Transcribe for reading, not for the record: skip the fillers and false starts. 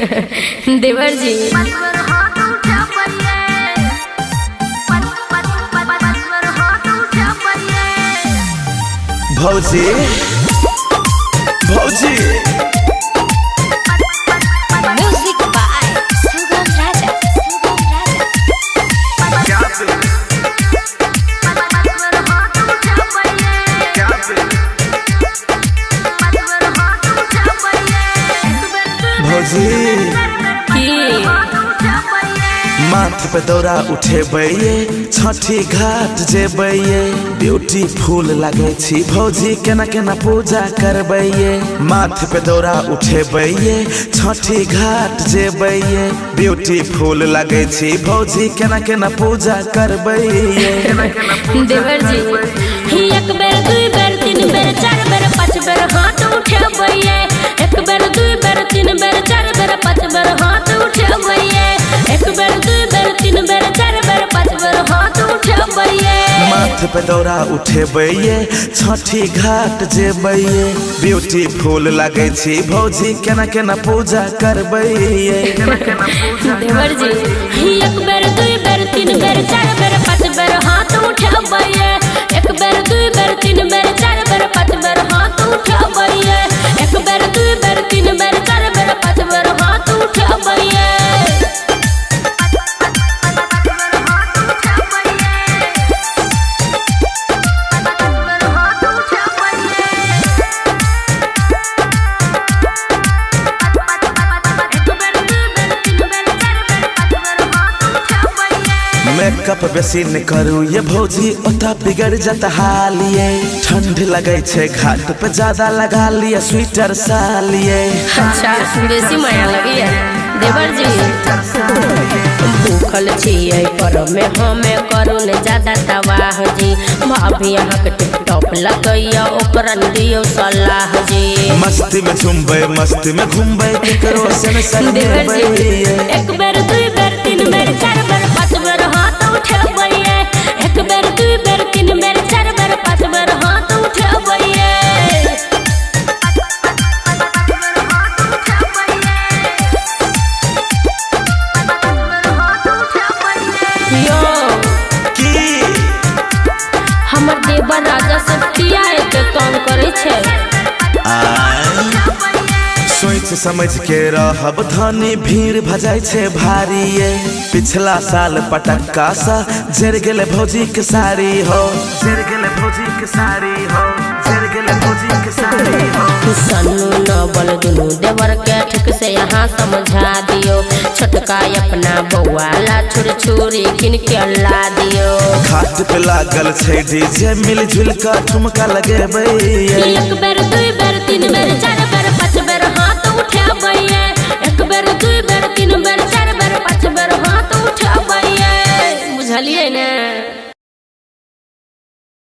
देवर जी। भौजी भौजी म्यूजिक बाय सुगम राजा। सुगम राजा। भौजी की माथ पे दौरा उठेबै ये, छठी घाट जेबै ये, ब्यूटीफुल लागै छी भौजी केना केना पूजा करबै ये। माथ पे दौरा उठेबै ये, छठी घाट जेबै ये, ब्यूटीफुल लागै छी भौजी केना केना पूजा करबै ये। देवर जी एक बेर दुई बेर तीन बेर चार बेर पाँच बेर हाथ उठेबै ये। एक बेर दुई बेर तीन बेर चार बेर पाँच बेर हाथ उठेबै ये। एक बेर दुई बेर तीन बेर चार बेर पाँच बेर हाथ उठेबै ये। माथ पे दौरा उठेबै ये, छठी घाट जेबै ये, ब्यूटीफुल लागै छी भौजी केना केना पूजा करबै ये। देवर जी एक बेर दुई बेर तीन बेर चार बेर पाँच बेर हाथ उठेबै ये। एक बेर दुई बेर तीन बेर चार बेर पाँच बेर हाथ उठेबै ये। एक बेर दुई बेर तीन बेर चार बेर पाँच बेर हाथ उठेबै ये। मेकअप बेसी न करू ये भौजी ओता बिगड़ जाता हाल ये, ठंड लगै छै घाट पे ज्यादा लगा लिया स्वेटर सालिए। अच्छा बेसी माया लगैया देवर जी। भूखल छियै पर में हमें करू न ज्यादा तबाह जी। भाभी अहाँ के टिकटॉक लगैया ओकरा दियौ सलाह जी। मस्ती में झूमबै मस्ती में घूमबै केकरो से न देवर संगेबै जी ये। एक बेर दुई बेर तीन बेर चार बेर पाँच बेर हाथ उठेबै ये। एक बेर दुई बेर तीन बेर चार बेर पाँच बेर हाथ उठेबै ये। यो की हमर देवर राजा सब किया एते तंग करै छै। सोच समझ के रहब धनी भीड़ भजाय छै भारी ये, पिछला साल पटक्का सा जर गेले भौजी के साड़ी हो, जर गेले भौजी के साड़ी हो, जर गेले भौजी के साड़ी हो। सन्नू नवल दुनू देवर के ठीक से यहाँ समझा दियो। छोटका अपना बउआ ला छुर छुरी किन के ला दियो। घाट पे लागल छै डीजे मिलजुल के ठुमका लगेबै ये। एक